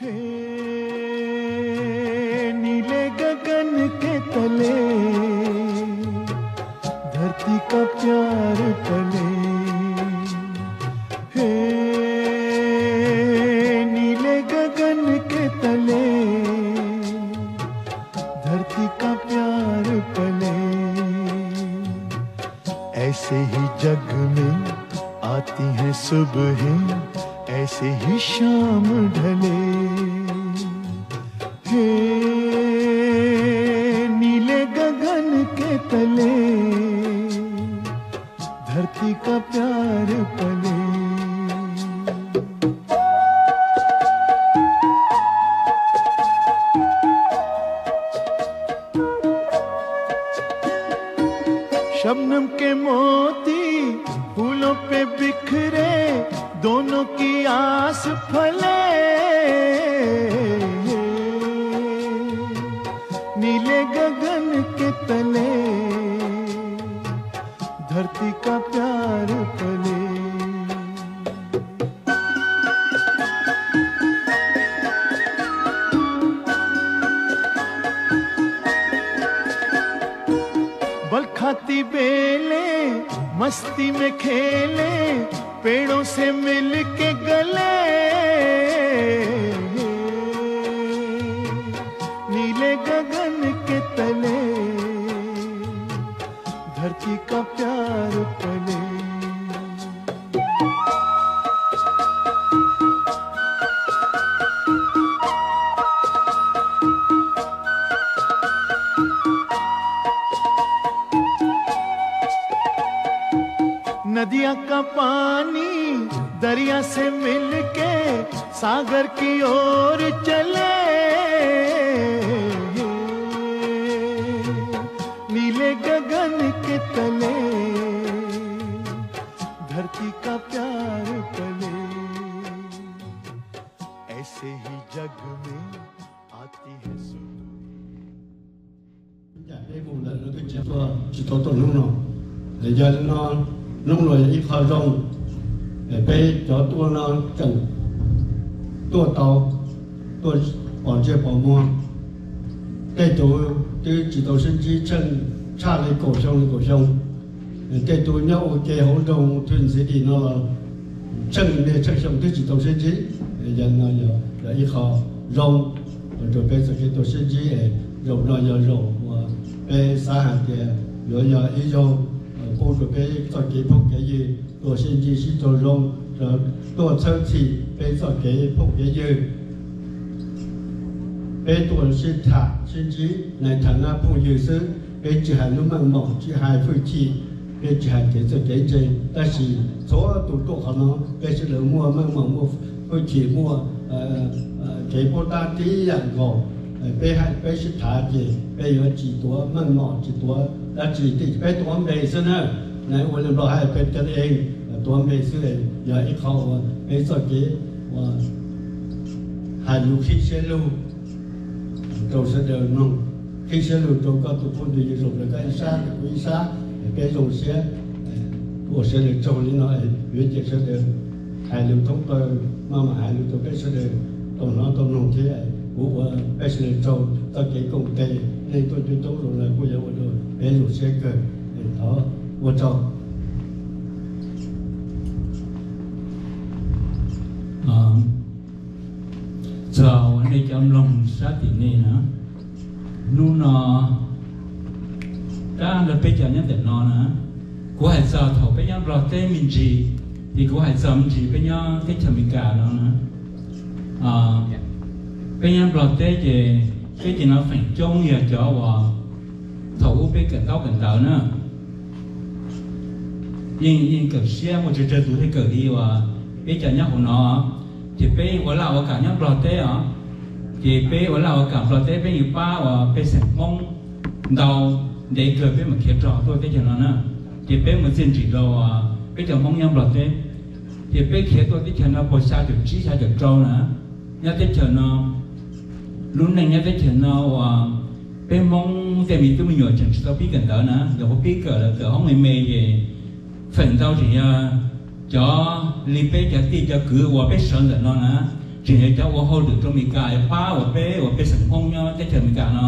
हे नीले गगन के तले, धरती का प्यार पले। हे नीले गगन के तले, धरती का प्यार पले। ऐसे ही जग में आती हैं सुबहें, ऐसे ही शाम ढले। हे नीले गगन के तले, धरती का प्यार पले। शबनम के मोती फूलों पे बिखरे, दोनों की आस फले। नीले गगन के तले, धरती का प्यार पले। बल खाती बेलें मस्ती में खेलें, पेड़ों से मिलके गले। नीले गगन के तले, धरती का प्यार पले। नदिया का पानी दरिया से मिलके सागर की ओर चले। नीले गगन के तले, धरती का प्यार पले। ऐसे ही जग में आती है सुख। Peb mus lawm no twb tsis tau tuaj hnub no, yog li no hnub no yog ib qho zoo, peb cov tuaj no tseem tuaj tau, tuaj pom ntsej pom muag. Tej tus twb tsis tau sib ntsib tsheej tshaj li kaum xyoo li kaum xyoo. Tej tus nyob ua ke hauv nroog Twin City no los tsheej niaj tsheej xyoo twb tsis tau sib ntsib. Yog no yog ib qho zoo rau peb txoj kev tuaj sib ntsib. Zaum no yog zaum uas peb xav hais tias yuav yog ib zaug pub rau peb txoj kev phooj kev ywg tuaj sib ntsib sib raug zoo, tuaj txhawb txhim peb txoj kev phooj kev ywg. Peb tuaj sib tham sib ntsib nais tham nab phooj ywg xwb, peb tsis hais lub meej mom, tsis hais hwj chim, peb tsis hais kev txawj kev ntse, tab sis txhua tus tuaj qhov no peb sawv daws muaj meej mom, muaj hwj chim, muaj kev puab tab tib yam nkaus. Peb hais peb sib tham ces peb yuav tsis tuav meej mom, tsis tuav dab tsi, peb tuav npe xwb na. Nais ua li Nplog hais peb cov ees tuav npe xwb, yog ib qho uas peb txoj kev uas hais lus qhib siab lug rau sawv daws mloog, qhib siab lug rau koj tus phooj ywg zoo rau koj ib sab, kuv ib sab, peb zoo siab ua sawv daws tsaug li no, yuav cia sawv daws hais lus thoob plaws, maj mam hais lus rau peb sawv daws tau hnov tau mloog thiab. Kuv ua peb sawv daws tsaug txoj kev koom tes, nej tuaj coob coob zoo no kuj yuav ua rau peb zoo siab kawg. Thov ua tsaug. Txog uas nej cov mloog sab tim nej na, hnub no rab nrog peb cov nyob ntawm no na, kuv hais txog thaum peb nyob Nplog teb me ntsis, ces kuv hais txog me ntsis peb nyob teb chaws Amelikas no na. Peb nyob Nplog teb ces peb cov no feem coob yog cov uas thaum ub peb kawm ntaub kawm ntawv na, yeej yeej kawm siab, muaj tsawg tsawg tus thiaj kawm li uas peb cov nyob hauv no. Ces peb ua laj ua kam nyob Nplog teb os, ces peb ua laj ua kam Nplog teb peb yeej pab uas pej xeem Hmoob ntau ntev kawg peb mam khiav rog tuaj teb chaws no na. Ces peb mus txiaj ntsim rau peb cov Hmoob nyob Nplog teb, ces peb khiav tuaj teb chaws no puag xya caum tsib xya caum rau na. Nyob teb chaws no, lub neej nyob teb chaws no uas peb Hmoob tej me tub me nyuam tseem tsis tau pib kawm ntawv na, yog puas pib kawm lawm kawm hoob me me ces feem ntau tseem yog cov li peb cov tij cov kwv uas peb sawv ntawm no na, Tseem yog cov ua hauj lwm rau Amelikas pab uas peb uas peb xeem Hmoob nyob teb chaws Amelikas no,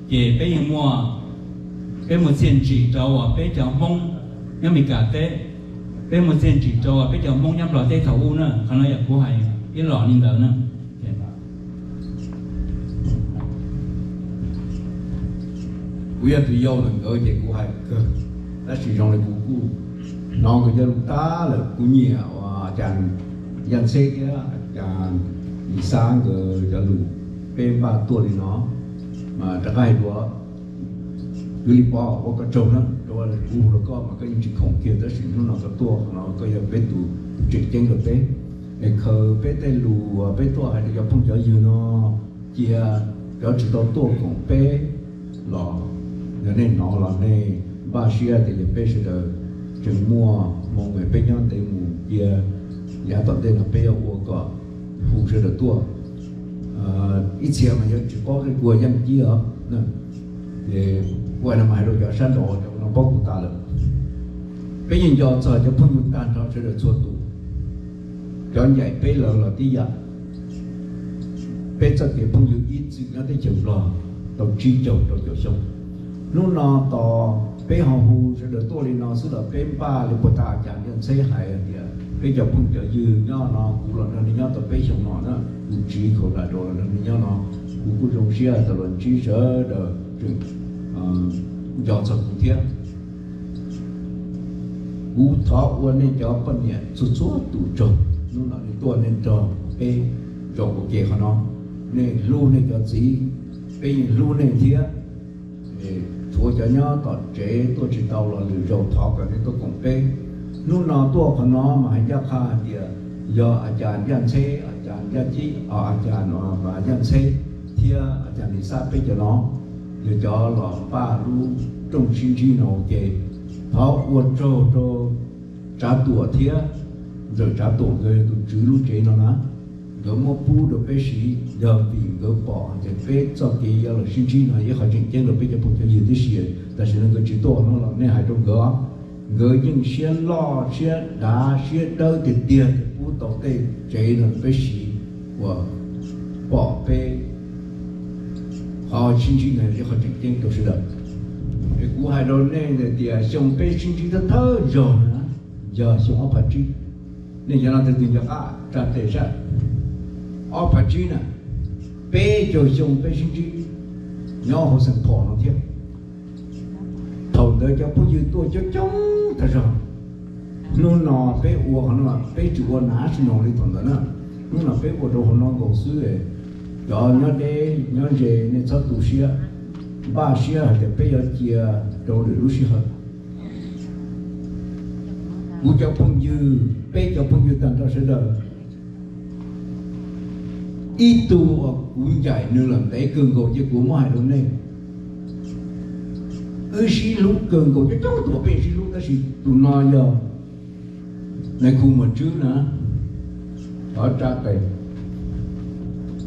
ces peb yeej muaj, peb muaj txiaj ntsim rau uas peb cov Hmoob nyob Amelikas teb, peb muaj txiaj ntsim rau uas peb cov Hmoob nyob Nplog teb thaum ub na. Qhov no yog kuv hais ib los li ntawd na. Kuv yog tus yau ntawm nkawd ces kuv hais kawg, tab sis zoo li kuv kuj hnov nkawd cov lus tag lawm. Kuv nyiam uas a cas Yaj Ntxheb thiab a cas Lis Xab nkawd cov lus, peb npaj tuaj li no, mas rov qab hais dua, kwv Lis Pov ua koj tsaug na, rau kuv hu rau koj mas koj yeej tsis khoom kiag, tab sis hnub no koj tuaj no koj yog peb tus tseem ceeb rau peb. Es khaws peb tej lus uas peb tuaj hais rau cov phooj cov ywg no, cia cov tsis tau tuaj koom peb los, yog nej hnov los nej npaj siab tias yog peb sawv daws tseem muaj hmoo es peb nyob ntev mus, cia yav tom ntej no peb yuav ua kom hu sawv daws tuaj. Ib txhia mas yuav tsis paub tej kua yeej cib os. Kuv hais no mas hais rau cov sab nraud, cov no paub kuv tas lawm. Peb yeej nco txog cov phooj ywg tag nrho sawv daws txhua tus, cov ncaim peb lawv los tib yam. Peb txoj kev phooj ywg ib txwm nyob teb chaws Nplog tau tsib caug rau caum xyoo. Hnub no tos peb ho hu sawv daws tuaj li no xwb los peb npaj li puag ta cas Yaj Ntxheb hais tias peb cov phooj cov ywg nyob no kuv los nrog nej nyob tau peb xyoos no na, kuv tsiv khaum lam rau los nrog nej nyob no, kuv kuj zoo siab tas los ntsib sawv daws tseem nco txog kuv thiab. Kuv thov ua nej cov poj niam txhua txhua tus tsaug, hnub no nej tuaj nej nrog peb zaum ua ke qhov no, nej hlub nej cov txiv, peb yeej hlub nej thiab. Tshuav cov nyob tom tsev tuaj tsis tau los lwm zaus thov kom nej tuaj koom peb. Hnub no tuaj qhov no mas hais ncaj qha hais tias yog a cas Yaj Ntxheb, a cas Yaj Cib, a cas Yaj Ntxheb thiab a cas Lis Xab peb cov no yog cov los npaj lub rooj sib ntsib no ua ke. Thov ua tsaug rau Tsav Tuam thiab Ntxawm Tsav Tuam nkawd yog tus tswv lub tsev no na. Nkawd muab pub rau peb siv yog vim nkawd pom tias peb txoj kev yuav los sib ntsib no ib qho tseem ceeb rau peb cov phooj cov ywg tib si. Tam sim no nkawd tsis tuaj no los nej hais rau nkawd, nkawd yeej siab loj siab dav siab dawb tiag tiag pub tau tej tsev no rau peb siv, uas pom peb qhov sib ntsib no ib qho tseem ceeb rau sawv daws. Es kuv hais rau nej tias xyoo peb sib ntsib thawj thawj zaug na, yog xyoo ob phav tsib. Nej cov no tus twg nco qab tsa tes saib, ob phav tsib na, peb caug xyoo peb sib ntsib nyob hauv Xeem Phom no thiab. Thaum ntawd cov phooj ywg tuaj coob coob tag zog. Hnub no peb ua qhov no peb tsis ua nav si no li thaum ntawd na. Hnub no peb ua rau hauv no nkaus xwb. Cov nyob deb nyob ze nej txhob tu siab, npaj siab hais tias peb yuav cia rau lwm lub sij hawm. Kuv cov phooj ywg, peb cov phooj ywg tag nrho sawv daws, ib tug uas kuv ncaim nws los ntev kawg nkaus ces kuv muab hais rau nej, wb sib hlub kawg nkaus, coob coob tus peb sib hlub tab sis tus no yog nais khu Muas Tswb na, thov tsa tes.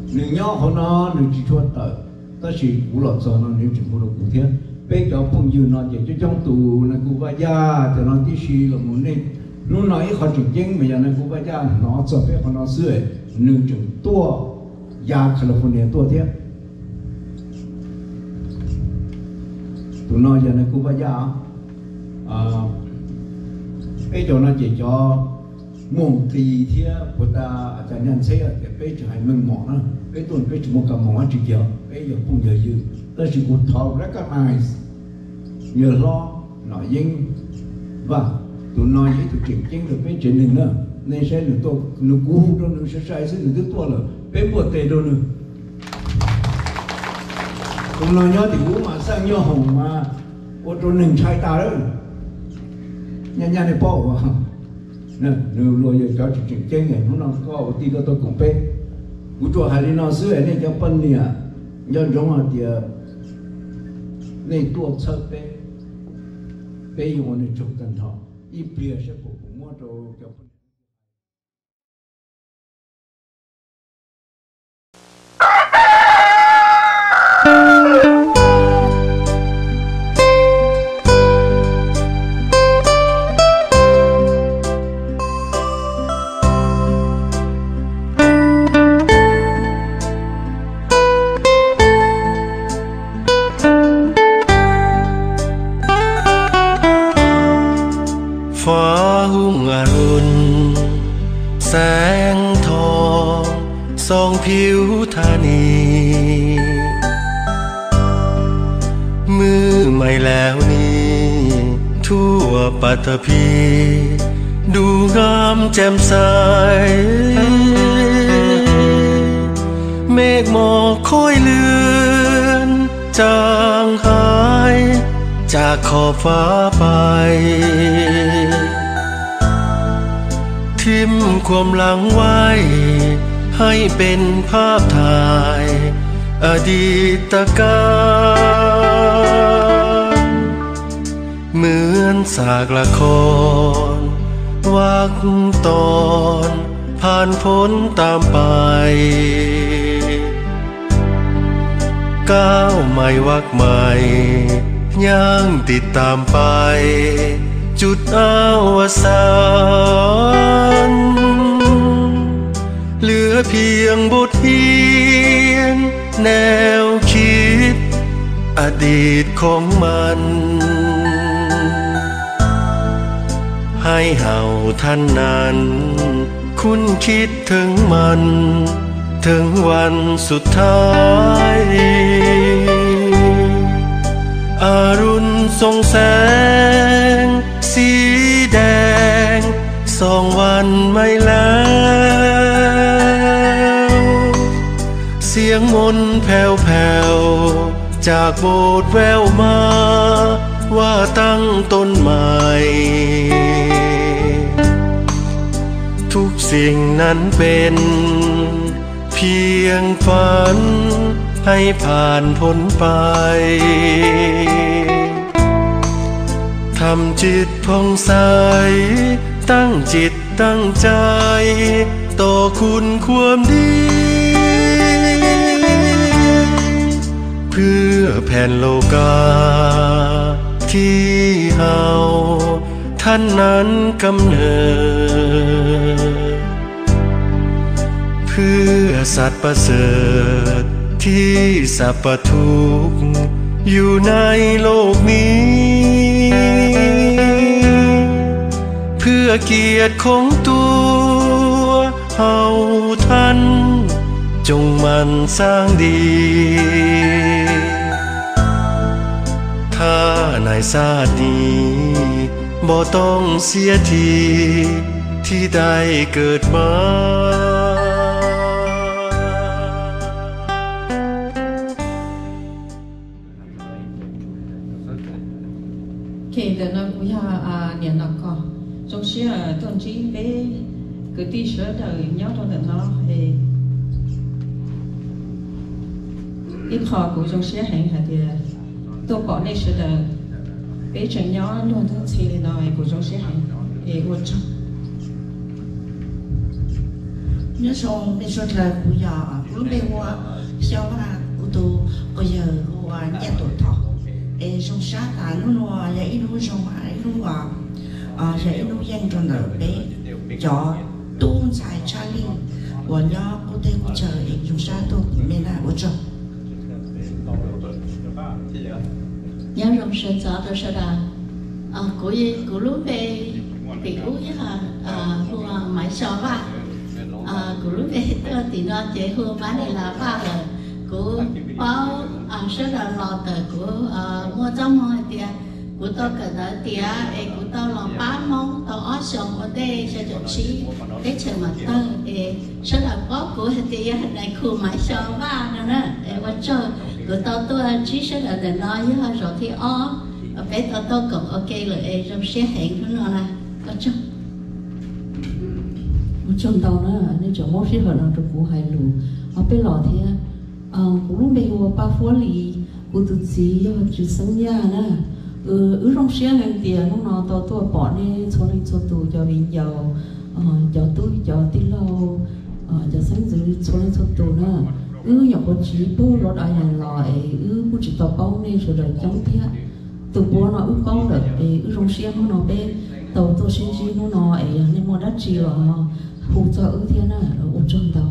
Nws nyob hauv no nws tsis tshua tawm, tab sis kuv los txog no nws tseem hu rau kuv thiab. Peb cov phooj ywg no ces coob coob tus, nais khu Vaj Yaj cov no tib si los mus nej. Hnub no ib qho tseem ceeb mas yog nais khu Vaj Yaj hnov txog peb qhov no xwb, nws tseem tuaj ya California tuaj thiab. Tus no yog nais khu Vaj Yaj. Peb cov no ces cov Moos Qis thiab puag ta a cas Yaj Ntxheb tias peb tseem hais meej mom na, peb tuaj peb tsis muaj kas moos dab tsi kiag, peb yog phooj yog ywg. Tab sis kuv thov recognize yawg hlob Nom Yeeb Vaj, tus no yog ib tug tseem ceeb rau peb tsev neeg na. Nej saib nws tuaj, nws kuv hu rau nws sai sai xwb nws twb tuaj lawm, peb npuaj tes rau nws. Tus no nyob tim kuv mas xaj nyoj hoom mas ua rau neeg ntshai tas lawm. Nyaj nyaj nej paub, nws luag yog cov tseem tseem ceeb, hnub no koj ua tij koj tuaj koom peb. Kuv tsuas hais li no xwb es nej cov poj niam nco ntsoov hais tias nej tuaj txhawb peb, peb yeej ua nej tsaug tag nrho. Ib pliag saib puas muab rau cov poj niam อรุณ แสงทอง ส่องผิวธานี มือใหม่แล้วนี้ ทั่วปฐพี ดูงามแจ่มใส เมฆหมอกค่อยเลือน จางหายจากขอบฟ้าไป ทิ้มความหลังไว้ ให้เป็นภาพถ่ายอดีตกาล เหมือนฉากละคร วรรคตอน ผ่านพ้นตามไป ก้าวใหม่วรรคใหม่ ย่างติดตามไป จุดอวสาน เหลือเพียงบทเรียน แนวคิด อดีตของมัน ให้เฮาท่านนั้น คุ้นคิดถึงมัน ถึงวันสุดท้าย อรุณส่องแสง สีแดง ส่องวันใหม่แล้ว เสียงมนต์แผ่วๆ จากโบสถ์แว่วมา ว่าตั้งต้นใหม่ ทุกสิ่งนั้นเป็นเพียงฝัน ให้ผ่านพ้นไป ทำจิตผ่องใส ตั้งจิตตั้งใจ ต่อคุณความดี เพื่อแผ่นโลกา ที่เฮาท่านนั้นกำเนิด เพื่อสัตว์ประเสริฐ ที่สัพพทุกข์ อยู่ในโลกนี้ เพื่อเกียรติของตัวเฮาท่าน จงหมั่นสร้างดี ถ้าในชาตินี้ บ่ต้องเสียที ที่ได้เกิดมา Ok, ntawm no kuv yog niam Nom Kos. Zoo siab tuaj ntsib peb kwv tij sawv daws nyob rau ntawm no. Ib qho kuv zoo siab heev hais tias tuaj pom nej sawv daws, peb tseem nyob luag ntxhi li no es kuv zoo siab heev es ua tsaug. Nyob zoo nej sawv daws, kuv yog, kuv lub npe hu ua Xyooj Vaj, kuv tus pog yawg hu ua Nyiaj Tuam Thoj. Es zoo siab tas hnub no yog ib hnub zoo, ib hnub, yog ib hnub yeej rau ntawm peb cov tub ntxhais tshaj lij uas nyob qub teb qub chaw es zoo siab tuaj pom nej na, ua tsaug. Nyob zoo sawv ntxov rau sawv daws. Kuv, kuv lub npe tim ub yog hu ua Maiv Xyo Vaj. Kuv lub npe tuaj tim no ces hu Maiv Lis Las Vaj lawm. Kuv paub sawv daws los ntawm kuv muaj txoj hmoo hais tias kuv tau kawm ntawv tiav es kuv tau los pab Hmoob tau ob xyoos ua ntej xyoo caum tsib teb chaws mam tawg es sawv daws paub kuv hais tias yog nais khu Maiv Xyo Vaj no na. Es ua tsaug, kuv tau tuaj ntsib sawv daws ntawm no yog zaum thib ob uas peb tau tuaj koom ua ke lawm es zoo siab heev hnub no na. Ua tsaug. Ua tsaug ntau na, nej tseem muab sij hawm no rau kuv hais lus ob peb los thiab. Kuv lub npe hu ua Paj Huab Lis, kuv tus txiv yog Tswv Xeeb Yaj na. Wb zoo siab heev tias hnub no tau tuaj pom nej txhua leej txhua tus, cov viv ncaus, cov tub cov tij laug, cov xeeb ntxwv txhua leej txhua tus na. Wb nyuam qhuav tsiv pug los dais los es wb kuj tsis tau paub nej sawv daws coob thiab. Tus puav no wb paub lawm es wb zoo siab hnub no peb tau tuaj sib ntsib hnub no es yog nej muaj dab tsi los hu txog wb thiab na. Ua tsaug ntau.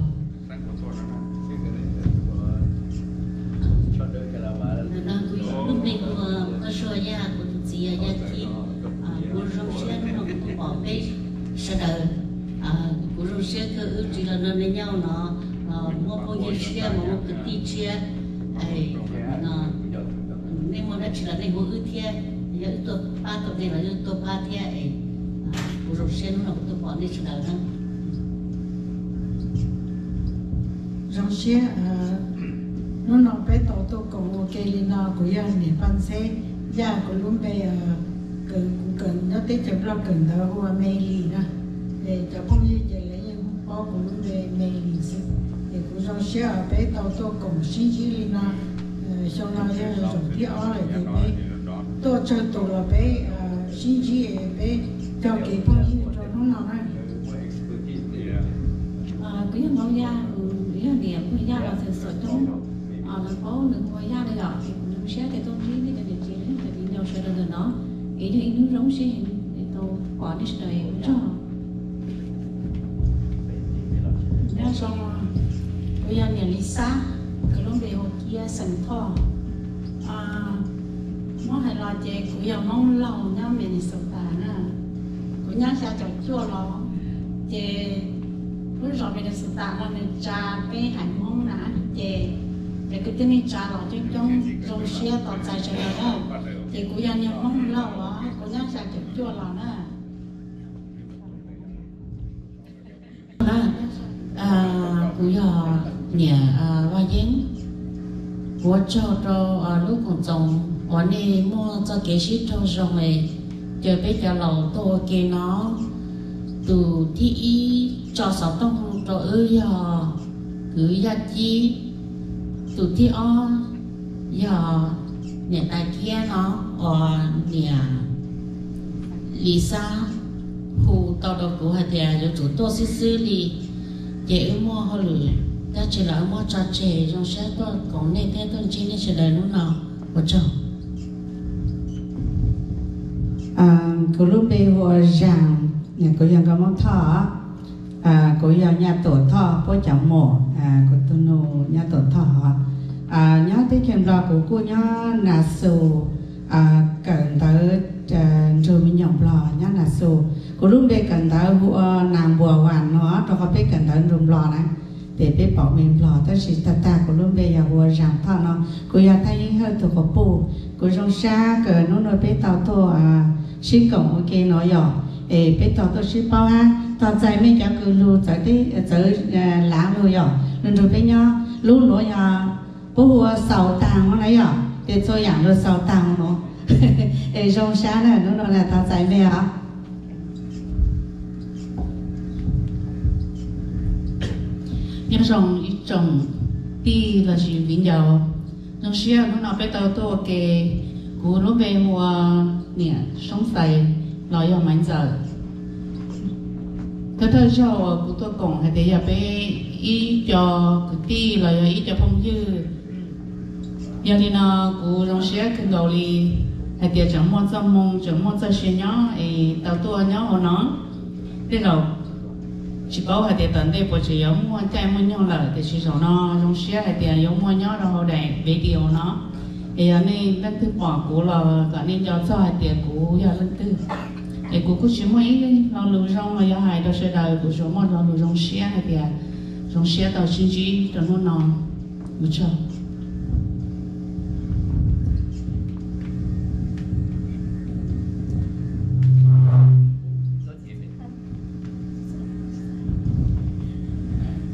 Ntawm no kuv yog lub npe hu ua Paj Suav Yaj, kuv tus txiv yog Yaj Cib. Kuv zoo siab hnub no kuv tuaj pom peb Sawv daws, kuv zoo siab kawg wb tsis los nrog nej nyob no, muaj phooj ywg tshiab mas muaj kwv tij tshiab, nej muaj dab tsi los nej hu wb thiab, yog wb tuaj pab tau nej los wb tuaj pab thiab. Kuv zoo siab hnub no kuv tuaj pom nej sawv daws na. Zoo siab, hnub no peb tau tuaj koom ua ke li no, kuv yog niam Paj Ntxheb, yog kuv lub npe, kuv kawm nyob teb chaws Nplog kawm ntawv hu ua Me Lis na. Es cov phooj ywg ces lawv yeej paub kuv lub npe Me Lis xwb. Es kuv zoo siab uas peb tau tuaj koom sib ntsib li no. Xyoo no yog zaum thib ob lawm ces peb tuaj tsawg tus los peb sib ntsib es peb cog kev phooj ywg rau hnub no na. Kuv yog Hmoob Yaj, kuv yog niam Hmoob Yaj los txawm xom coob, lawv paub nws hu ua Yaj li os. Es kuv zoo siab tias tuaj ntsib nej cov niam tsev, nej cov viv ncaus sawv daws ntawm no, es yog ib hnub zoo siab heev es tau pom nej sawv daws, ua tsaug. Nyob zoo, kuv yog niam Lis Xab, kuv lub npe hu ua Kiab xeem Thoj. Muab hais los ces kuv yog Hmoob Lauj nyob Minnesota na. Kuv nyob xya caum cuaj los, ces lub zos Minnesota no nws tsa peb haiv Hmoob na, ces cov kwv tij neej tsa los coob coob, zoo siab tos txais sawv daws na. Ces kuv yog niag Hmoob Lauj os, kuv nyob xya caum cuaj los na. Kuv yog niam Vaj Yeeb. Kuv ua tsaug rau lub koom txoos uas nej muaj txoj kev sib raug zoo es caw peb cov laus tuaj ua ke no. Tus thib ib tso xov tooj rau wb yog kwv Yaj Cib, tus thib ob yog niam tais Kiab no, uas niam Lis Xab hu tau rau kuv hais tias yuav tsum tuaj xwb xwb li. Ces wb muaj hauj lwm dab tsi los wb muab tso tseg, zoo siab tuaj koom nej thiab tuaj ntsib nej sawv daws hnub no. Ua tsaug. Kuv lub npe hu ua Zam, kuv yog nkauj Hmoob Thoj. Kuv yog Nyaj Tuam Thoj puab cov muam, kuv tus nus Nyaj Tuam Thoj. Nyob teb chaws Nplog kuv kuj nyob Nas Xus, kawm ntawv nrug me nyuam Nplog nyob Nas Xus. Kuv lub npe kawm ntawv hu ua Nas Npuas Vas no, rau qhov peb kawm ntawv nrug Nplog na, ces peb pom me Nplog, tab sis tag tag kuv lub npe yog hu ua Zam Thoj no. Kuv yog Thaj Yeeb Hawj tus quas puj. Kuv zoo sab kawg hnub no peb tau tuaj sib koom ua ke no yom, es peb tau tuaj sib paub hab tog txais mej cov kws lug txawv laav lug yom, lug nrug peb nyob. Lub nuav yog puab hu ua xaus taag no na yom, ces txhua yaam lug xaus taag no. Es zoo sab na, hnub no na tog txais mej os. Nyob zoo ib tsoom tij lossis viv ncaus, zoo siab hnub no peb tau tuaj ua ke. Kuv lub npe hu ua niam Soob Xais los yog Maiv Ntxawm. Thawj thawj zaug uas kuv tuaj koom hais tias yog peb ib co kwv tij los yog ib co phooj ywg. Yog li no kuv zoo siab kawg nkaus li hais tias tseem muaj txoj moo tseem muaj txoj sia nyob es tau tuaj nyob hauv no. Tej zaum tsis paub hais tias tom ntej puas tseem yuav muaj caij muaj nyoog lawm, tiam sis zaum no zoo siab hais tias yuav muaj nyob rau hauv daim video no. Es yog nej leej twg pom kuv los kom nej nco txog hais tias kuv yog leej twg. Es kuv kuj tsis muaj ib lo lus zoo los yog hais rau sawv daws, kuv tsuas muaj lo lus zoo siab hais tias zoo siab tau sib ntsib rau hnub no. Ua tsaug.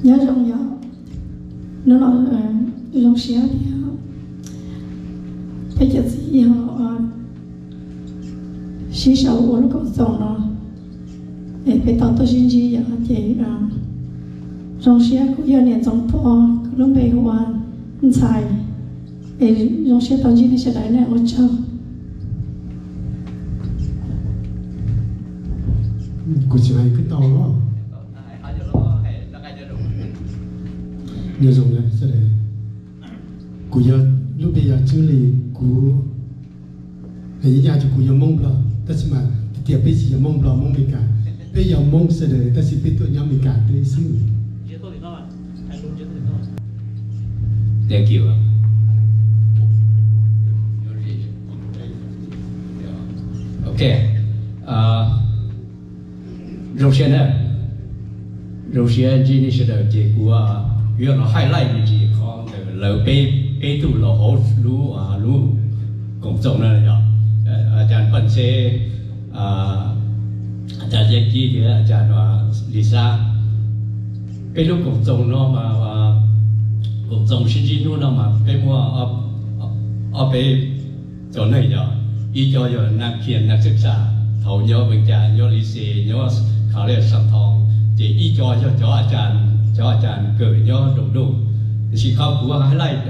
Nyob zoo yog hnub no zoo siab tias peb cov txiv yog sib sau ua lub koom txoos no, es peb tau tuaj sib ntsib yom, ces zoo siab. Kuv yog niam Ntxoov Pov, kuv lub npe hu ua Ntxhais, es zoo siab tau ntsib nej sawv daws na, ua tsaug. Kuv tsis hais kwv tau los. Nyob zoo na sawv daws, kuv yog, lub npe yog Tswb Lis, kuv hais nyab nyab tias kuv yog Moob Nplog, tab sis mas tias peb tsis yog Moob Nplog Moob Meskas, peb yog Moob sawv daws tab sis peb tuaj nyob Meskas teb xwb. Thank you. Ok. Zoo siab na, zoo siab ntsib nej sawv daws ces kuv yuav los highlight me ntsis qhov ntawm lawv peb, peb tug los hauv lub, lub koom txoos no yog a cas Paj Xeb, a cas Yaj Kib thiab a cas Lis Xab. Peb lub koom txoos no mas, koom txoos sib ntsib hnub no mas peb muaj ob peb cov neeg yog, ib co yog nas khias nas xwb xas thaum nyob Vees Cas, nyob Lis Xes, nyob College Xas Thoos, ces ib co yog cov a cas, cov a cas kawm nyob Nroog Ntuj. Tiam sis qhov kuv highlight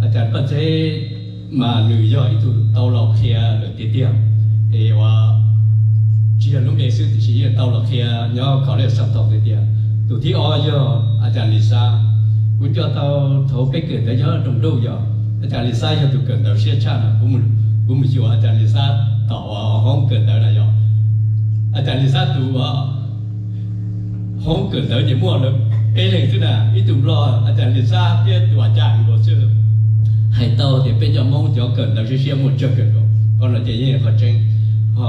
a cas Paj Xeb mas nws yog ib tug tau los qhia lawm tiag tiag, es ua tsis yog lub npe xwb tiam sis yeej tau los qhia nyob College Xas Thoos tiag tiag. Tus thib ob yog a cas Lis Xab. Kuv nco tau thaum peb kawm ntawv nyob Nroog Ntuj yog a cas Lis Xab yog tus kawm ntawv siab tshaj no. Kuv mus xyuas a cas Lis Xab tom hoob kawm ntawv na yog, a cas Lis Xab tus hoob kawm ntawv ces muaj lawv peb leeg xwb na, ib tug Nplog a cas Lis Xab thiab tus a cas Nkaus xwb. Hais tau tias peb cov Hmoob cov kawm ntawv siab siab muaj tsawg kawg nkaus, qhov no ces yeej yog qhov tseeb. Ho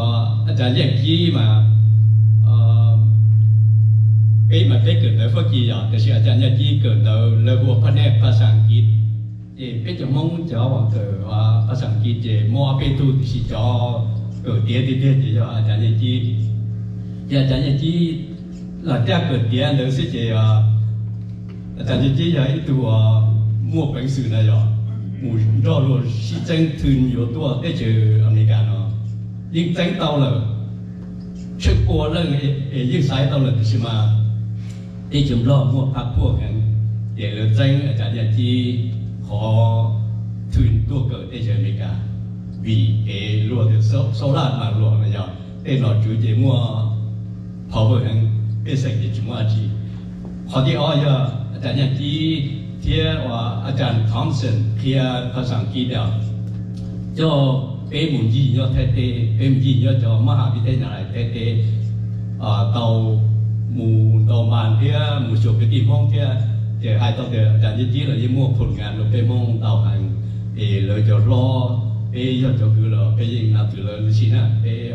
a cas Yaj Kib mas, peb mas peb kawm ntawv Fab Kis yog, tiam sis a cas Yaj Kib kawm ntawv lawv hu ua phaj nej phaj xas As kiv. Ces peb cov Hmoob cov uas kawm phaj xas As kiv ces muaj ob peb tug, tiam sis cov kawm tiav tiag tiag ces yog a cas Yaj Kib. Ces a cas Yaj Kib los caj kawm tiav ntawd xwb ces a cas Yaj Kib yog ib tug uas muaj peev xwm na yog mus nrog luag sib txeeb thwj yuav tuaj teb chaws Amelikas no, yeej txeeb tau lawm tshaj pua leej es yeej xaiv tau lawm, tiam sis mas teb chaws Nplog muaj phaj phuaj heev, ces lawv txeeb a cas Yaj Kib qhov thwj tuaj kawm teb chaws Amelikas, vim kev luag tias xauj laj mas luag no yog tej nom tswv ces muaj power heev, pej xeem ces tsis muaj dab tsi. Qhov thib ob yog a cas Yaj Kib thiab a cas Thompson qhia phaj xas As kiv tias coj peb mus ncig nyob Thaib teb, peb mus ncig nyob cov mab has vib theb nyab lais Thaib teb, tau mus ntaus mas thiab mus xyuas kwv tij Hmoob thiab, ces hais tau tias a cas Yaj Kib los yeej muaj phom nkas rau peb Hmoob ntau heev, es lawv cov hlob peb yog cov kwv los peb yeej na twm lawv li si na, peb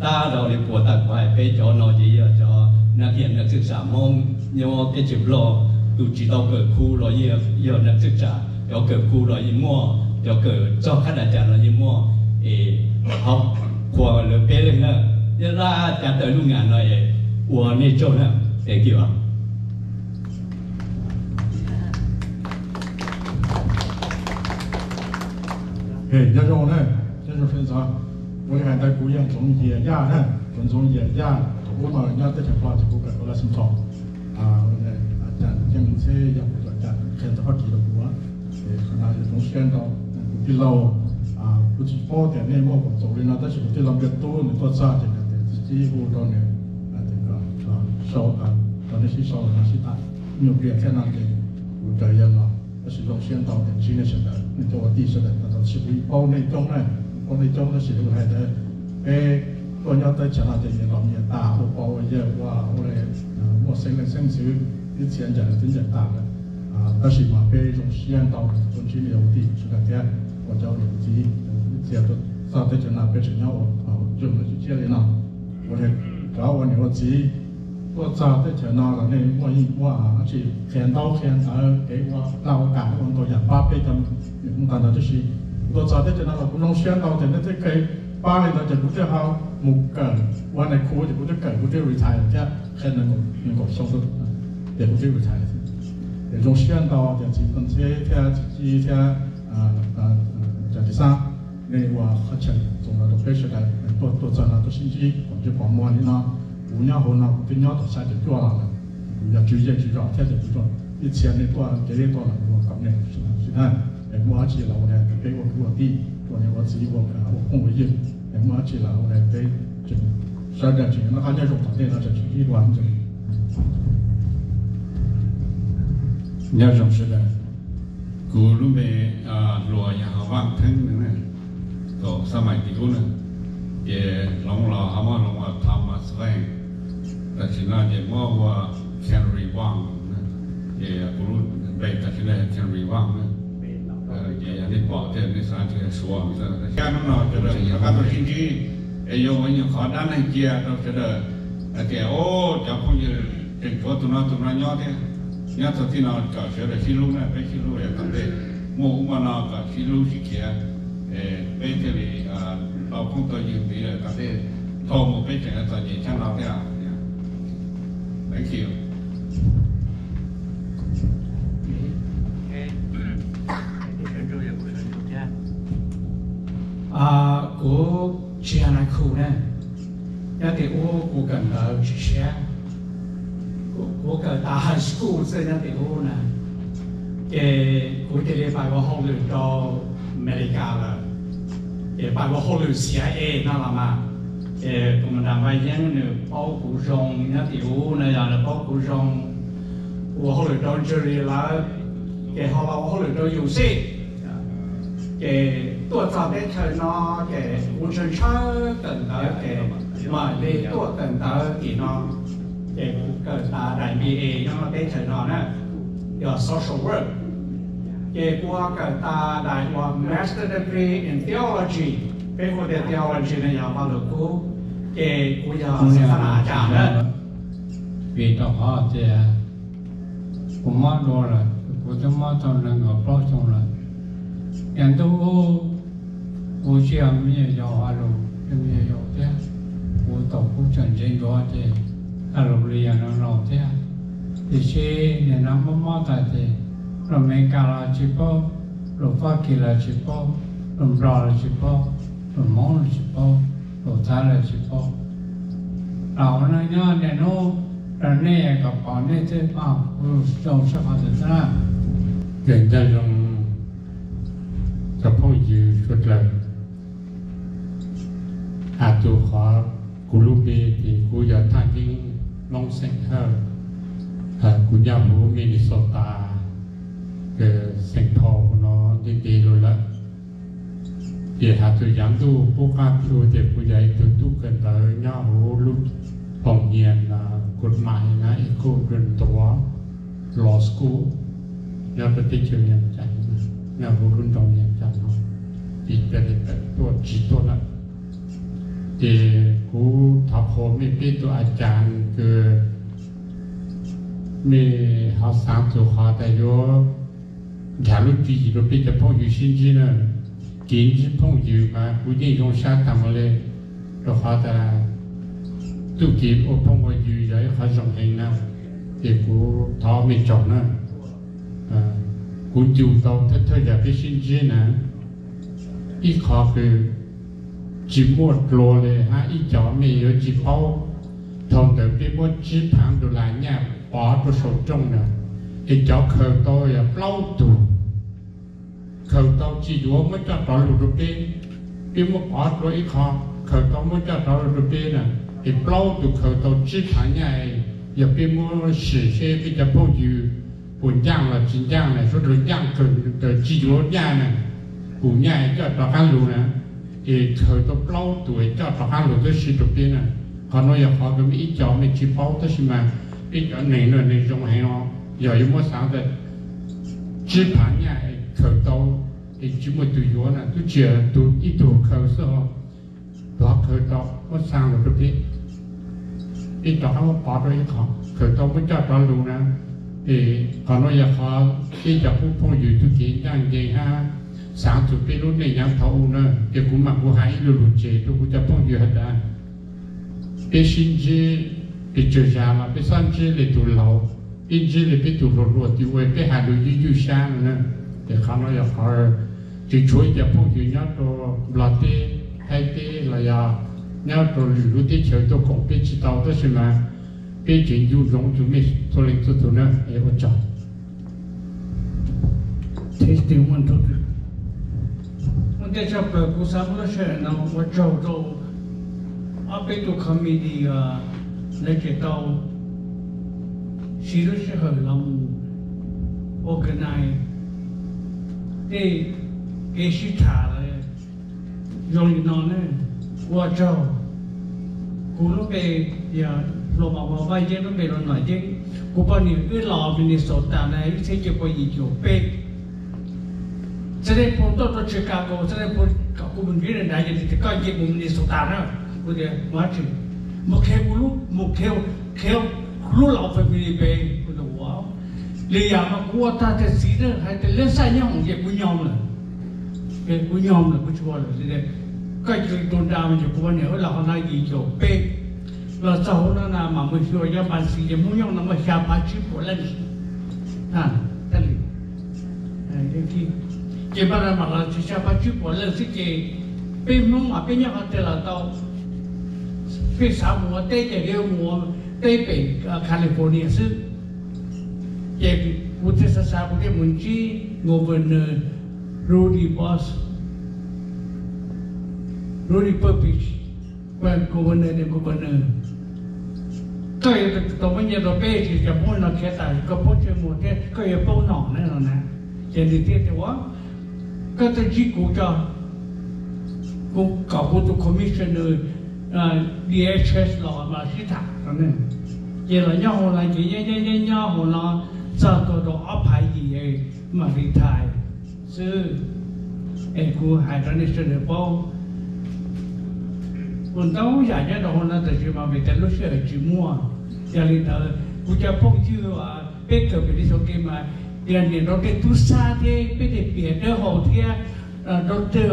tab rau li puas tas kuv hais peb cov no ces yog cov nas khias nas xwb xas Hmoob nyob teb chaws Nplog, tus tsis tau kawm khu los yeej yog nas xwb xas, cov kawm khu los yeej muaj, cov kawm txog khab dam cas los yeej muaj, es qhuas lawv peb leeg na, nyob laj cas tawm lub ngas no es ua nej tsaug na, thank you. Nyob zoo na, nyob zoo sawv ntxov. Ua li hais ntawd kuv yog Ntxoov Yias Yaj na, kuv Ntxoov Yias Yaj, thaum ub mas nyob teb chaws Nplog ces kuv kawm College Xas Thoos. Cas Yeej Txheb yog kuv tus cas qhia ntawv Fab Kis rau kuv, qhov no zoo siab ntau. Kuv tij laug, kuv tsis paub tias nej muaj koom txoos li no tab sis kuv tij laug Npliaj Tub nws tuaj txog ces nws tias txiv txib hu rau nws, tias kom sau, rau nej sib sau no sib tham, nyuaj pliag thiab no ces kuv raws yawg los. Tab sis zoo siab ntau tias ntsib nej sawv daws, nej cov ua tij sawv daws, tab sis kuv paub nej coob na, paub nej coob tab sis kuv hais tias peb tuaj nyob teb chaws no ces nyias los nyias tas, ua pog ua yawg, ua ua li muaj xeeb leej xeeb ntxwv, ib txhia ncaim lawv twb ncaim tas lawm. Tab sis mas peb zoo siab ntau tuaj ntsib nej cov ua tij sawv daws thiab, ua cov niam txiv, ib txhia tuaj txog teb chaws no peb tseem nyob ua zoo lawv tsis ciaj li no. Ua li cov ua niam ua txiv tuaj txog teb chaws no los nej muaj yeej muaj dab tsi qhia ntaub qhia ntawv, kev ua laj ua kam, ua ntau yam pab peb cov niam txiv tag ntawd tib si. Kuv tuaj txog teb chaws no los kuv zoo siab ntau tias nej thiaj kev pab li ntawd ces kuv thiaj ho mus kawm ua nais khu ces kuv thiaj kawm, kuv thiaj retire thiab, qhia nees nkaum xyoo ces kuv thiaj retire. Ces zoo siab ntau tias txiv Paj Ntxheb thiab txiv Ci thiab Cam Lis Xab, nej ua qhov chaw txoos no rau peb sawv daws tuaj, tuaj txog no tuaj sib ntsib kom ntsej pom muag li no. Kuv nyob hauv no kuv twb nyob tau xya caum cuaj los lawm, kuv yog tswv zej tswv zos thiab ces kuv ib txhia nej tuaj kev tuaj los kuv ua kom nej sawv daws es muaj dab tsi los ua li peb ua kwv ua tij, ua niam ua txiv, ua phooj ua ywg, es muaj dab tsi los ua li peb tseem sawv daws tseem noj qab nyob zoo tom ntej no tseem sib hlub dua. Nyob zoo sawv daws, kuv lub npe hluas yog Vaj Theeb na, thaum xab mais tim ub na, ces hloov los ho muab hloov ua Thomas Vang, tam sim no ces muab ua Henry Wang na, ces kuv lub npe tam sim no yog Henry Wang na. Ces yog nej pom thiab nej xav tias Suav, tab sis hnub no sawv daws rov qab tuaj sib ntsib es yuav ua nyuag qhov dab neeg cia rau sawv daws Hais tias, o, cov phooj ywg tseem tshuav tus no tus no nyob thiab, nyob txog txij no kom sawv daws sib hlub na, peb sib hlub yav tom ntej, muaj ub muaj no kom sib hlub sib khiav, peb thiaj li tau phooj tau ywg tiv lawm tom ntej, dhau mus peb tseem yuav txom nyem tshaj no thiab. Thank you. Kuv Chiana Khu na, nyob tim ub kuv kawm ntawv tsis siab, kuv kawm tas high school xwb nyob tim ub na, ces kuv cia li pais ua hauj lwm rau Amelikas lawm, ces pais ua hauj lwm C I A no los mas, ces kuv mas nram Npaj Yeeb nws paub kuv zoo nyob tim ub no, yog nws paub kuv zoo, ua hauj lwm rau Jerry lawv, ces ho los ua hauj lwm rau yus xwb. Ces tuaj txog teb chaws no, ces kuv ntshaw ntshaw kawm ntawv, ces mam li tuaj kawm ntawv tim no. Ces kuv kawm tas daim B A nyob teb chaws no na, yog social work. Ces kuv ho kawm tas daim uas master degree in theology, peb hu tias theology no yog vaj lug kub, ces kuv yog xib fwb a cas na. Vim rau qhov tias kuv mob dua lawm, kuv twb mob tau nees nkaum plaub xyoo lawm. Yog ntuj ub, kuv tsis yog me nyuam yaus hais lus, me nyuam yaus thiab, kuv thaum kuv tseem ntse ntsuav ces hais lus li yog no no thiab. Tiam sis nim no mob mob tas ces lus Amelikas los tsis paub, lus Fab Kis los tsis paub, lus Nplog los tsis paub, lus Hmoob los tsis paub, lus Thaib los tsis paub. Los ua neej nyob niaj hnub rau nej kom pom nej thiab, kuv zoo siab qhov ntawd xwb na. Ces nco zoo cov phooj ywg suav dlawg, has tus qhov kuv lub npe ces kuv yog Thaj Yeeb Loob xeem Hawj, kuv nyob huv Minnesota, Saint Paul no ntev ntev los lawm. Ces has tus yav ntuj qub qab hu tias kuv yog ib tug tub kawm ntawv nyob huv lub poos nias kod mais na, ib kuj ntuav law school nyob rau teb chaws Nyab Laj, nyob huv lub nroog Nyab Laj no, ces peb li tawm tuaj tsis tuaj lawm. Ces kuv thov qhuas mej peb tus a cas kws mej ho xaav txug qhov tas yuav nrhav lub tswv yim rau peb cov phooj ywg sib ntsib na. Kev ntsib phooj ywg mas kuv yeej zoo sab tag npaum le, rau qhov tas tub kev ua phooj ua ywg yog ib qhov zoo heev na. Ces kuv thov mej tsaug na. Kuv ncu tau thawj thawj yam peb sib ntsib na, ib qho kws tsis muaj dlua le hab ib co mej yuav tsis paub. Thaum ntawd peb muab tsib phaav dollar nyaj pov rau saum rooj na, es cov khaws tau yog plaub tug, khaws tau tsis yuav muab coj rov lug rau peb. Peb muab pov dlua ib qho, khaws tau muab coj rov lug rau peb na, es plaub tug khaws tau tsib phaav nyaj. Yog peb muab sim seb peb cov phooj ywg puas ncaaj los tsis ncaaj na, suav dlawg ncaaj kawg ntawd tsis yuav nyaj na, kuv nyaj coj rov qaab lug na, es khaws tau plaub tug coj rov qaab lug tuab si rau peb na. Qhov nuav yog qhov kws mej ib co mej tsis paub, tab sis mas peb cov neeg nuav neeg zoo heev os, yog yuav muab xaav tas tsib phaav nyaj khaws tau es tsis muaj tug yuav na, tub tsis tug ib tug khaws xwb os. Tug khaws tau muab xaa lug rau peb, peb rov qaab muab pov rau ib qho, khaws tau muab coj rov lug na. Es qhov nuav yog qhov peb cov qub phooj ywg tug kev ncaaj nceeg hab xaav txug peb lub neej yaav thaum u na. Ces kuv mam kuv has ib lu lug tseg rau kuv cov phooj ywg has tas, peb sib ntsib pes tsawg zag los peb xob ntsib le tug laug, peb ntsib le peb tug hluas hluas tis ua peb has lug ywj ywj sab no na. Ces qhov nuav yog qhov tseem tshuav ib co phooj ywg nyob rau Nplog teb, Thaib teb los yog nyob rau lwm lub teb chaws tuaj koom peb tsis tau, tab sis mas peb tseem nco ntsoov txug mej txhua leej txhua tug na. Ua tsaug. Ua ntej tshaj plaws kuv xaav muab lub sij hawm no ua tsaug rau ob peb tug committee lawv tseem tau siv lub sij hawm los mus organize tej kev sib tham zoo li no ne. Ua tsaug. Kuv lub npe yog Hluas Mos Mos Vaj Yeeb, lub npe Hluas Nom Yeeb. Kuv poj niam wb los Minnesota na ib txhiab cuaj pua yim caum peb. Txiv Leej Phoo tuaj rau Chicago, Txiv Leej Phoo kom kuv mus nrhiav nws nrad, ces nws tias koj nce mus Minnesota na. Kuv tias ua dab tsi? Mus qhia kuv lub, mus qhia, qhia kuv lub los family pem kuv tus ua. Li yam no kuv ua tag tias txiv hais tias lej xaj nyob hoom ces kuv nyob lawm. Kuv nyob lawm, kuv tsis ua lawm li. Koj cia li tus nra mas ces kuv ua niam ua los ho no yim caum peb los txog hauv no na mas mus xyuas cov npas xiv ces Hmoob nyob no muaj xya phav tsib puas leej. Ces npaj no mam los tsis xya phav tsib puas leej xwb ces peb Hmoob mas peb nyob qhov twg los tau, peb xav mus ua teb ces peb mus ua teb pem California xwb. Ces kuv thiaj xav xav kuv thiaj mus ntsib Governor Rudy Bus, Rudy Pepich, Governor, Governor, koj yuav tau muab nyiaj rau peb tsis cov Hmoob no khiav tas koj paub ntsej muag thiab koj yuav paub nom ne no na. Ces nws thiaj tias ua, koj twb ntsib kuv tso, kuv kom kuv tus commissioner D H S los mas sib tham. Ces los nyob hauv no ces nyob nyob nyob hauv no txog tua rau ob phav yim mas retire xwb. Es kuv hais rau nej sawv daws paub, kuv ntau yam nyob rau hauv no tab sis mas vim tias lub sij hawm tsis muaj. Yog li ntawd kuv cov phooj ywg, peb kawm pem li xyoo ke mas yog niam rau tej tub sab thiab peb tej piam dawb hau thiab rau tej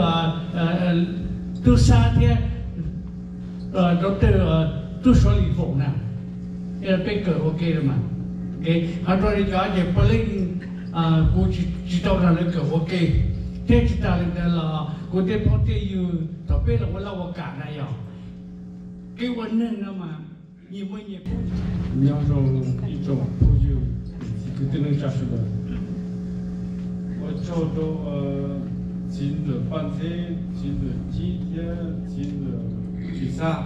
tub sab thiab rau tej tub suav li faum na, peb kawm ua ke mas. Ho rau li cov ces puav leej kuv tsis tau nrog lawv kawm ua ke, thiab tsis tas li ntawd los kuv tej phooj tej ywg thaum peb los ua laj ua kam na yog kev ua neeg no mas nyias muaj nyias kub. Nyob zoo ib tsoom phooj ywg, txiv kwv tij neej tsa sawv daws, ua tsaug rau txiv ntxawm Paj Ntxheb, txiv ntxawm Cib thiab txiv ntxawm Tsis Xab,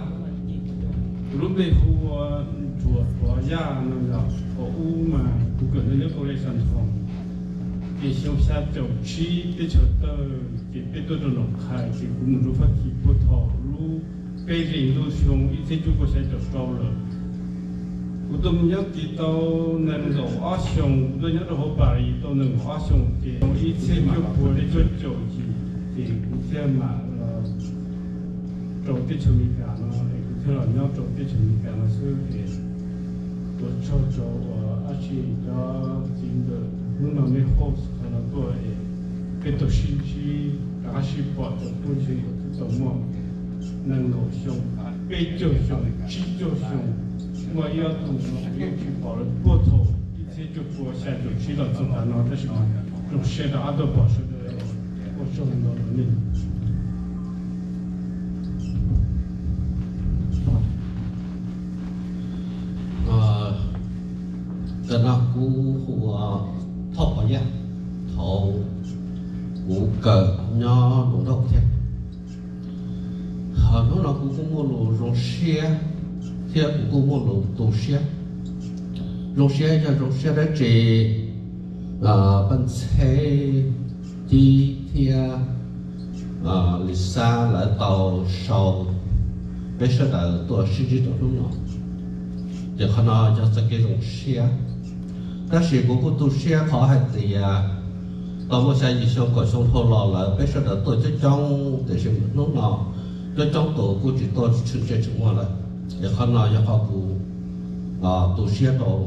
kuv lub npe hu ua Ntsuag Tuav Yaj no yog thaum ub mas kuv kawm ntawv nyob college San Antonio, ces xyoo xya caum tsib teb chaws tawg ces peb tuaj rau Noom Qhais ces kuv mus rau Fab Kis puag thaum lub peb hlis ntuj xyoo ib txhiab cuaj puas xya caum rau lawm. Kuv tuaj mus nyob tid tau nees nkaum ob xyoos, kuv tuaj nyob rau hauv Paris tau nees nkaum ob xyoos ces ib txhiab cuaj puas cuaj caum yim ces kuv thiaj mam rau teb chaws Amelikas no es kuv thiaj los nyob rau teb chaws Amelikas no xwb es ua tsaug rau dab tsi cov txiv ntawm hnub no nej host qhov no tuaj es peb tau sib ntsib rov qab sib pom rau phooj ywg uas twb tau muaj nees nkaum xyoo, peb caug xyoo, tsib caug xyoo, muaj ib ob tug no kuv yeej tsis pom lawm puag thaum ib txhiab cuaj puas xya caum tsib los txog tav no tab sis mas zoo siab rov qab tuaj pom sawv daws, ua tsaug ntau rau nej. Tam no kuv hu ua Thoj Pov Yaj, thaum kuv kawm nyob Nus Nrauj thiab. Ho hnub no kuv kuj muaj lus zoo siab thiab kuv kuj muaj lus tu siab. Zoo siab yog zoo siab dab tsi? Paj Ntxheb, Cib thiab Lis Xab lawv tau sau peb sawv daws tuaj sib ntsib rau hnub no, ces qhov no yog txoj kev zoo siab. Tab sis kuv kuj tu siab qhov hais tias tau muaj xya yim xyoo kaum xyoo dhau los lawm peb sawv daws tuaj coob coob tiam sis hnub no coob coob tus kuj tsis tuaj tshwm tsev tshwm muag lawm. Ces qhov no yog qhov kuv tu siab rau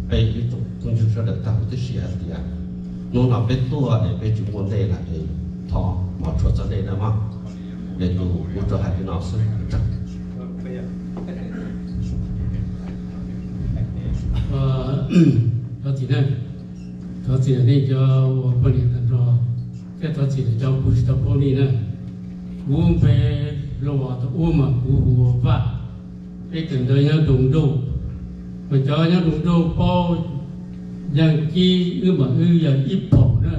peb ib tsoom phooj ywg sawv daws tag huv tib si hais tias hnub no peb tuaj es peb tsis muaj dej lawm es thov mos tshua txog dej na mog. Es kuv tsuas hais li no xwb. Thov txim, thov txim nej cov uas poj niam tag nrho, thiab thov txim cov kuv tsis tau paub li na. Kuv npe Hluas, thaum ub mas kuv hu ua Vaj, peb kawm ntawv nyob Nroog Nrauj. Mas cov nyob Nroog Nrauj paub Yaj Kib, wb mas wb yog ib phaum na.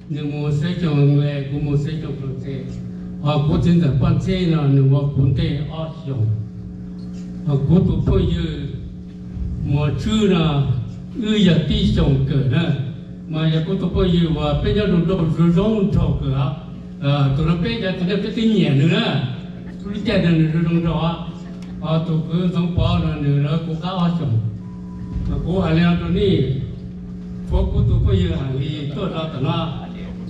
Nws mus xev xyoo English, kuv mus xev xyoo France. Ho kuv txiv ntxawm Paj Ntxheb no nws ua kuv ntej ob xyoos. Ho kuv tus phooj ywg Muas Tswb no, wb yog tib xyoos kawm na. Mas yog kuv tus phooj ywg uas peb nyob Nroog Nrauj zoo zoo nraug kawm, tus no peb cov txiv neej peb twb nyiam nws na. Lub caij no nws zoo zoo nraug. Ho tus kwv Ntxoov Pov no nws lawv kuv qab ob xyoos. Mas kuv hais li no rau nej, kuv, kuv tus phooj ywg Ham Lis tuaj rau tom no,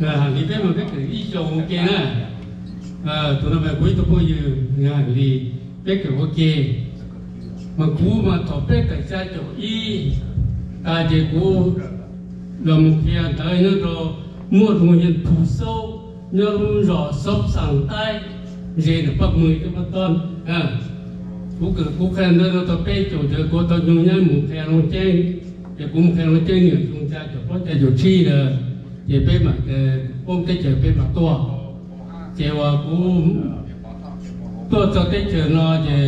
Ham Lis peb mus peb kawm ib xyoos ua ke na. Tus no mas kuv ib tug phooj ywg Ham Lis, peb kawm ua ke. Mas kuv mas thaum peb tawm xya caum ib tas ces kuv los mus qhia ntawv nyob rau, muaj tus yog Phu Xauv nyob lub zos Xauv Xaas Taib, ze ntawm Paj Mws thiab Paj Toj. Kuv kawm, kuv qhia ntawv no tau peb caug ntawd kuv tau nyoog nyob mus qhia Looj Ceeb, ces kuv mus qhia Looj Ceeb nws xyoo xya caum plaub xya caum tsib ntawd, ces peb mam poob teb chaws peb mam tuaj. Ces uas kuv tuaj txog teb chaws no ces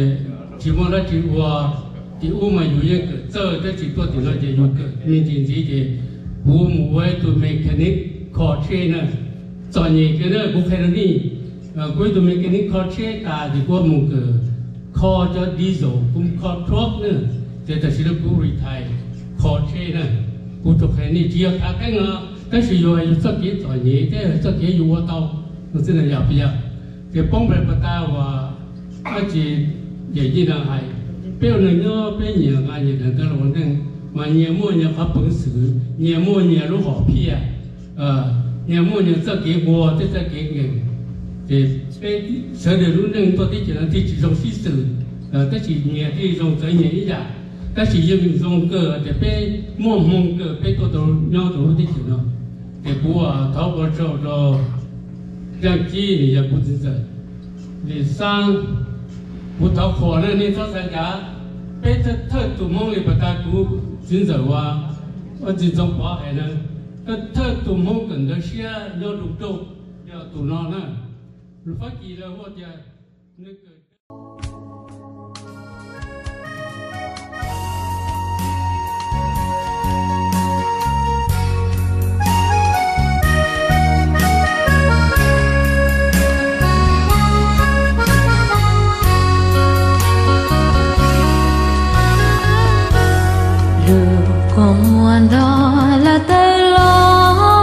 tsis muaj dab tsi ua. Tim ub mas yus yeej kawm txawj tab sis tuaj tim no ces yus kawm me ntsis ntxiv ces kuv mus ua ib tug mechanic kho tsheb na. Txom nyem kiag na, kuv qhia rau nej, kuv ib tug mechanic kho tsheb tas ces kuv mus kawm kho cov diesel, kuv mus kho truck na, ces tam sim no kuv retire kho tsheb na. Kuv tsuas qhia nej tsis yog khav theeb no, tab sis yus hais yus txoj kev txom nyem thiab txoj kev yus ua tau no xwb na, yog puas yog? Ces poob nplaim pas tas uas dab tsi, yawm yij no hais, peb ua neeg nyob peb nyias nqa nyias daim ntawv los ua neej, mas nyias muaj nyias qhov peev xwm, nyias muaj nyias lub hom phiaj, nyias muaj nyias txoj kev ua thiab txoj kev nkees. Ces peb sawv daws lub neej tuaj teb chaws no thiaj tsis zoo sib xws, tab sis nyias thiaj zoo txawv nyias ib yam. Tab sis yeej zoo kawg tias peb muaj hmoo kawg peb tuaj tau nyob rau lub teb chaws no. Ces kuv thov ua tsaug rau Yaj Kib nws yog kuv txiv ntxawm. Li xab, kuv thov qhuas na, nej txhob xav cas, peb thawj thawj tus Hmoob li pas tas kuv txiv ntxawm uas, ua txiv Ntxoov Pov hais na, thawj thawj tus Hmoob kawm ntawv siab nyob rau rau, yog tus no na. Lus Fab Kis lawv hu tias nws kawm lug kua muag ntog lawm tawm los,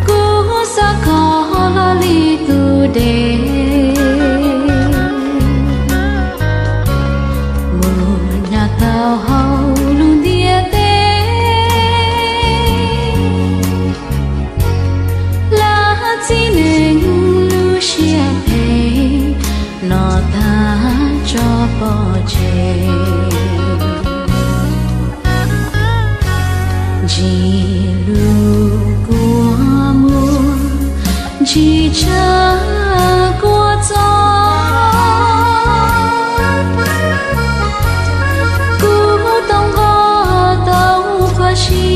kuv xav kho hlo li tus dej mus nyab tau hauv lub ntiaj teb. Laj txiv neej lub siab phem no tag tso pov tseg. Ntsis lug kua muag, ntsis tshav kua txob, kuv tau nqos tau khuv si